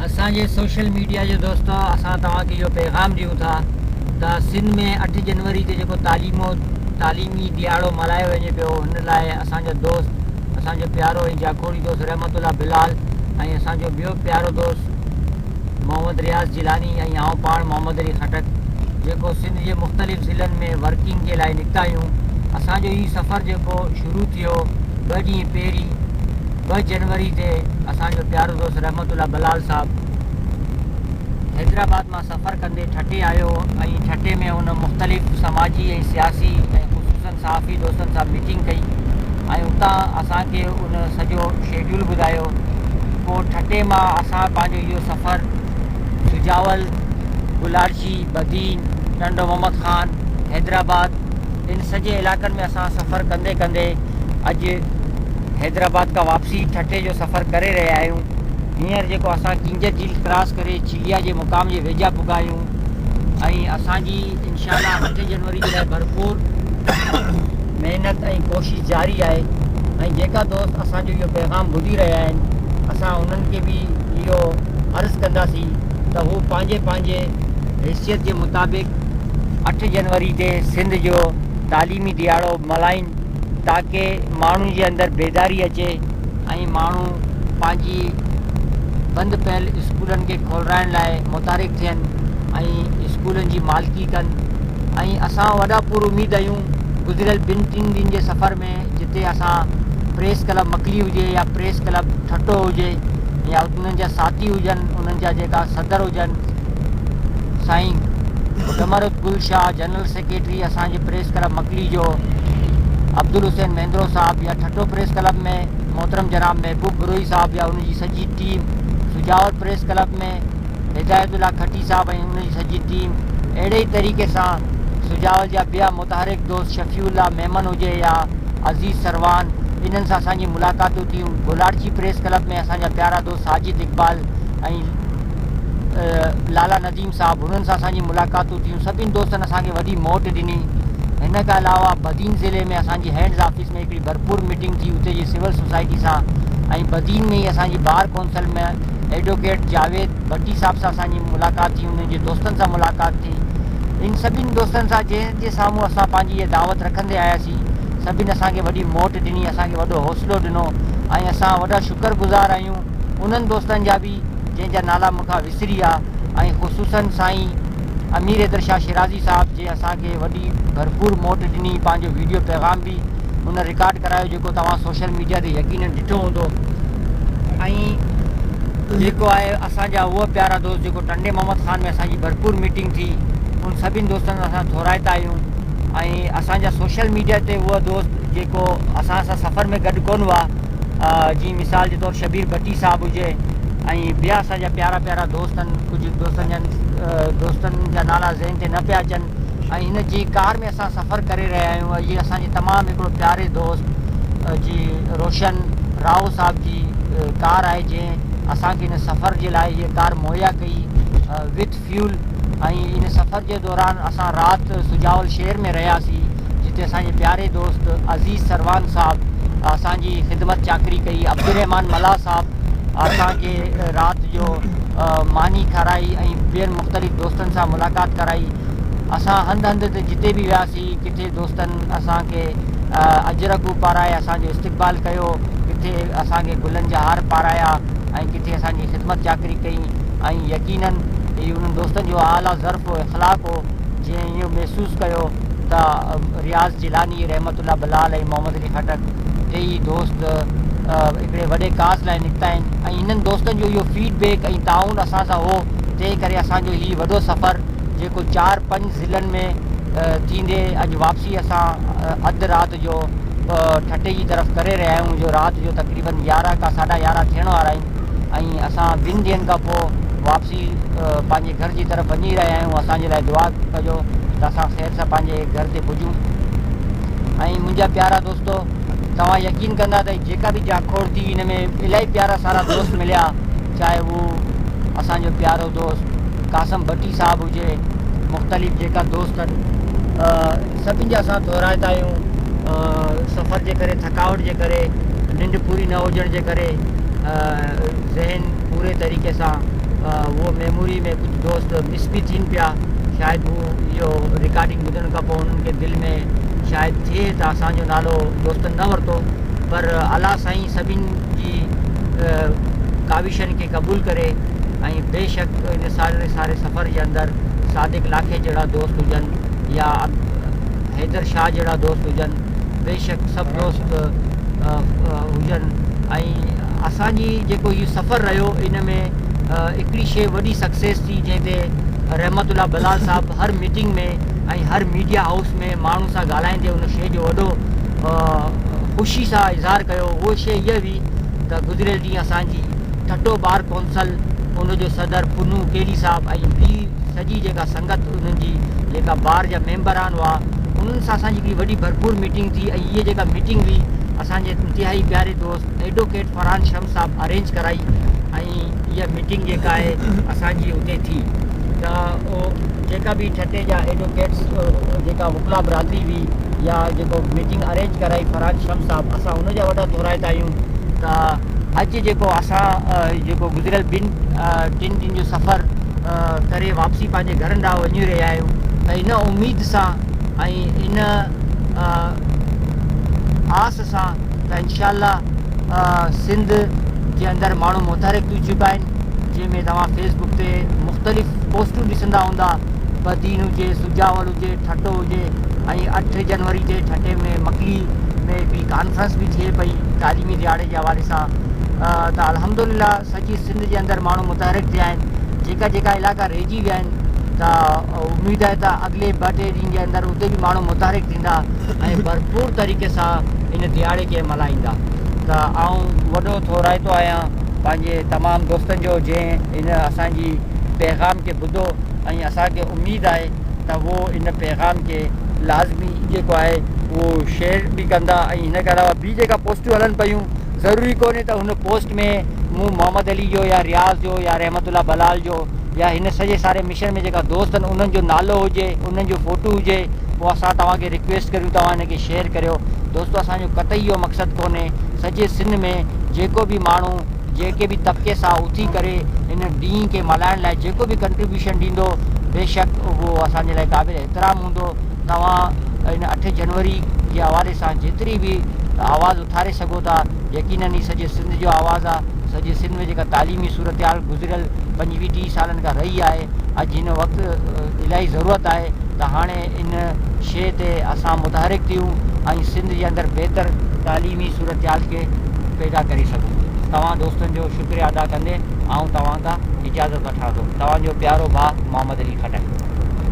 اسان جي social media جو دوستو اسان توهان کي اهو پيغام ڏيون ٿا ته سنڌ ۾ اٺ جنوري تي جيڪو تعليمو تعليمي ڏهاڙو ملهايو وڃي پيو ان لاء اسان جا دوست اسان جو پيارو ۽ جاکوڙي دوست رحمت الله بلال ۽ اسان جو ٻيو پيارو دوست محمد رياض جيلاني ۽ آئون پاڻ محمد علي خٽڪ جيڪو سنڌ جي مختلف ضلعن ۾ ورڪنگ جي لاء نڪتا آهيون اسان جو هي سفر جيڪو شروع ٿيو ٻه ڏينهن پهرين ٻه جنوري تي اسان جو پيارو دوست رحمت الله بلال صاحب حيدرآباد مان سفر ڪندي ٺٽي آيو ۽ ٺٽي ۾ هن مختلف سماجي ۽ سياسي ۽ خصوصن صحافي دوستن سان ميٽنگ ڪئي ۽ اتان اسان کي ان سڄو شيڊيول ٻڌايو پوء ٺٽي مان اسان پنهنجو اهو سفر سجاول، گلارشي، بدين، ٽنڊو محمد خان، حيدرآباد ان سڄي علائقن ۾ اسان سفر ڪندي ڪندي اڄ حيدرآباد کان واپسي ٺٽي جو سفر ڪري رهيا آهيون. هينئر جيڪو اسان ڪينجهر جهيل ڪراس ڪري چليا جي مقام جي ويجها پڳا آهيون ۽ اسان جي انشاء الله اٺ جنوري جي لاء ڀرپور محنت ۽ ڪوشش جاري آهي ۽ جيڪا دوست اسان جو اهو پيغام ٻڌي رهيا آهن اسان انهن کي به اهو عرض ڪنداسين ته هو پنهنجي پنهنجي حيثيت جي مطابق اٺ جنوري تي سنڌ جو تعليمي ڏهاڙو ملهائين تاڪه ماڻهن جي اندر بيداري اچي ۽ ماڻهو پنهنجي بند پيل اسڪولن کي کولرائڻ لاء متحرڪ ٿين ۽ اسڪولن جي مالڪي ڪن ۽ اسان وڏا پر اميد آهيون گذريل ٻن ٽن ڏينهن جي سفر ۾ جتي اسان پريس ڪلب مڪلي هجي يا پريس ڪلب ٺٽو هجي يا انهن جا ساٿي هجن انهن جا جيڪا صدر هجن سائين قمر گل شاهه جنرل سيڪريٽري اسان جي پريس ڪلب مڪلي جو عبدالحسين ميندرو صاحب يا ٺٽو پريس ڪلب ۾ محترم جناب محبوب بروهي صاحب يا ان جي سڄي team Sujawal press club ۾ Hidayat Ullah Khatti صاحب ۽ ان جي سڄي ٽيم اهڙي ئي طريقي سان سجاول جا ٻيا متحرڪ دوست شفيع الله ميمن هجي يا عزيز سروان انهن سان اسان جي ملاقاتون ٿيون گولاڙچي پريس ڪلب ۾ اسان جا پيارا دوست ساجد اقبال ۽ لالا نديم صاحب هنن سان اسان جي ملاقاتون ٿيون سڀني دوستن اسان کي وڏي موٽ ڏني هن کان علاوه بدين ضلعي ۾ اسان جي هينڊز آفيس ۾ هڪڙي ڀرپور ميٽنگ ٿي اتي جي سول سوسائٽي سان ۽ بدين ۾ ئي اسان جي بار ڪونسل ۾ ايڊووڪيٽ جاويد ڀٽي صاحب سان اسان جي ملاقات ٿي انهن جي دوستن سان ملاقات ٿي ان سڀني دوستن سان جنهن جي سامهون اسان پنهنجي هيء دعوت رکندي آياسين سڀني اسان کي وڏي موٽ ڏني اسان کي وڏو حوصلو ڏنو ۽ اسان وڏا شڪر گذار آهيون انهن دوستن جا به جنهن جا نالا مون کان وسري ويا ۽ خصوصاً سائين امير حيدر شاهه شيرازي صاحب جنهن اسان کي وڏي ڀرپور موٽ ڏني پنهنجو ويڊيو پيغام به ان رڪارڊ ڪرايو جيڪو توهان سوشل ميڊيا تي يقينن ڏٺو هوندو ۽ جيڪو آهي اسان جا اهي پيارا دوست جيڪو ٽنڊي محمد خان ۾ اسان جي ڀرپور ميٽنگ ٿي ان سڀني دوستن سان اسان ٿورائتا آهيون ۽ اسان جا سوشل ميڊيا تي اهي دوست جيڪو اسان سان سفر ۾ گڏ ڪونه هئا جيئن مثال جي طور شبير ڀٽي صاحب هجي ۽ ٻيا اسان جا پيارا پيارا دوست آهن ڪجهه دوستن جا دوستن جا نالا ذهن تي نه پيا اچن ۽ هن جي ڪار ۾ اسان سفر ڪري رهيا آهيون هي اسان جي تمام هڪڙو پياري دوست جي روشن راهو صاحب جي ڪار آهي جنهن اسان کي هن سفر جي لاء هيء ڪار مهيا ڪئي وٿ فيول ۽ ان سفر جي دوران اسان رات سجاول شهر ۾ رهياسين جتي اسان جي پياري دوست عزيز سروان صاحب اسان جي خدمت چاڪري ڪئي عبدالرحمان ملاح صاحب اسان کي رات جو ماني کارائي ۽ ٻين مختلف دوستن سان ملاقات ڪرائي اسان هنڌ هنڌ تي جتي به وياسين ڪٿي دوستن اسان کي اجرڪون پارائي اسان جو استقبال ڪيو ڪٿي اسان کي گلن جا هار پارايا ۽ ڪٿي اسان جي خدمت چاڪري ڪئي ۽ يقيناً هي انهن دوستن جو اعليٰ ظرف و اخلاق هو جنهن اهو محسوس ڪيو ته رياض جيلاني، رحمت الله بلال ۽ محمد علي خٽڪ ٽيئي دوست هڪڙي وڏي ڪاز لاء نڪتا آهن ۽ انهن دوستن جو اهو فيڊ بيڪ ۽ تعاون اسان سان هو تنهن ڪري اسان جو هي وڏو سفر جيڪو چار پنج ضلعن ۾ ٿيندي اڄ واپسي اسان اڌ رات جو ٺٽي جي طرف ڪري رهيا آهيون جو رات جو تقريبن يارهن کان ساڍا يارهن ٿيڻ وارا آهن ۽ اسان ٻن ڏينهن کان پوء واپسي پنهنجي گهر جي طرف وڃي رهيا آهيون اسان جي لاء دعا ڪجو ته اسان خير سان پنهنجي گهر تي پڄون ۽ منهنجا پيارا دوستو توهان يقين ڪندا ته جيڪا به جاکوڙ ٿي ان ۾ الاهي پيارا سارا دوست مليا چاهي هو اسان جو پيارو دوست قاسم ڀٽي صاحب هجي مختلف جيڪا دوست آهن سڀني جا اسان ٿورائتا آهيون سفر جي ڪري ٿڪاوٽ جي ڪري ننڊ پوري نه هجڻ جي ڪري ذهن پوري طريقي سان اهو ميموري ۾ ڪجهه دوست مس به ٿين پيا شايد هو اهو رڪارڊنگ ٻڌڻ کان پوء انهن کي دل ۾ شايد ٿئي ته اسان جو نالو دوستن نه ورتو پر الله سائين سڀن جي ڪاوشن کي قبول ڪري ۽ بيشڪ ان ساري ساري سفر جي اندر صادق لاکي جهڙا دوست هجن يا حيدر شاهه جهڙا دوست هجن بيشڪ سڀ دوست هجن ۽ اسان جي جيڪو هي سفر رهيو ان ۾ هڪڙي شيء وڏي سڪسيس ٿي جنهن تي رحمت الله بلال صاحب هر ميٽنگ ۾ ۽ هر ميڊيا هائوس ۾ ماڻهن سان ڳالهائيندي ان شيء جو وڏو خوشي سان اظهار ڪيو اهو شيء اها هئي ته گذريل ڏينهن اسان جي ٺٽو بار ڪونسل ان جو صدر پنهون ڪيلي صاحب ۽ ٻي سڄي جيڪا سنگت انهن جي جيڪا بار جا ميمبران هئا انهن سان اسان جي هڪڙي وڏي ڀرپور ميٽنگ ٿي ۽ هيء جيڪا ميٽنگ هئي اسان جي انتهائي پياري دوست ايڊووڪيٽ فرحان شمس صاحب ارينج ڪرائي ۽ اها ميٽنگ جيڪا آهي اسان جي اتي ٿي ته جيڪا به ٺٽي جا ايڊووڪيٽس جيڪا وڪلا برادري هئي يا جيڪو ميٽنگ ارينج ڪرائي فرحان شمس صاحب اسان ان جا وڏا ٿورائتا آهيون ته اڄ جيڪو اسان جيڪو گذريل ٻن ٽن ڏينهن جو سفر ڪري واپسي پنهنجي گهرن ڏانهن وڃي رهيا آهيون ته ان اميد سان ۽ ان آس سان ته انشاء الله سنڌ جي اندر ماڻهو متحرڪ ٿي چڪا آهن جنهن ۾ توهان فيس بڪ تي مختلف پوسٽون ڏسندا هوندا بدين هجي سجاول هجي ٺٽو هجي ۽ 8 جنوري تي ٺٽي ۾ مڪلي ۾ هڪڙي ڪانفرنس به ٿئي پئي تعليمي ڏهاڙي جي حوالي سان ته الحمدلله سڄي سنڌ جي اندر ماڻهو متحرڪ ٿيا آهن جيڪا جيڪا علائقا رهجي ويا آهن ته اميد آهي ته اڳلي ٻه ٽي ڏينهن جي اندر اتي به ماڻهو متحرڪ ٿيندا ۽ ڀرپور طريقي سان ان ڏهاڙي کي ملهائيندا ته آئون وڏو ٿورائتو آهيان پنهنجي تمام دوستن جو جنهن ان اسان جي پيغام کي ٻڌو ۽ اسان کي اميد آهي ته اهو ان پيغام کي لازمي جيڪو آهي اهو شيئر به ڪندا ۽ هن کان علاوه ٻي جيڪا پوسٽون هلن پيون ضروري ڪونهي ته هن پوسٽ ۾ مون محمد علي جو يا رياض جو يا رحمت الله بلال جو يا هن سڄي ساري مشن ۾ جيڪا دوست آهن انهن جو نالو هجي انهن جو فوٽو هجي پوء اسان توهان کي رڪويسٽ ڪريون توهان هن کي شيئر ڪريو دوستو اسان جو قطعي اهو مقصد ڪونهي سڄي سنڌ ۾ جيڪو به ماڻهو جيڪي به طبقي سان اٿي ڪري ان ڏينهن کي ملهائڻ لاء جيڪو به ڪنٽريبيوشن ڏيندو بيشڪ اهو اسان جي لاء قابل احترام هوندو توهان ان 8 جنوري جي حوالي سان جيتري به آواز اٿاري سگهو ٿا يقينن هي سڄي سنڌ جو آواز آ سڄي سنڌ ۾ جيڪا تعليمي صورتحال گذريل 25 30 سالن کان رهي آهي اڄ هن وقت الاهي ضرورت آهي ته هاڻي ان شيء تي اسان متحرڪ ٿيون ۽ سنڌ جي اندر بهتر تعليمي صورتحال کي پيدا ڪري سگهون توهان دوستن جو شڪريه ادا ڪندي آئون توهان کان اجازت وٺان ٿو توهان جو پيارو ڀاء محمد علي خٽڪ.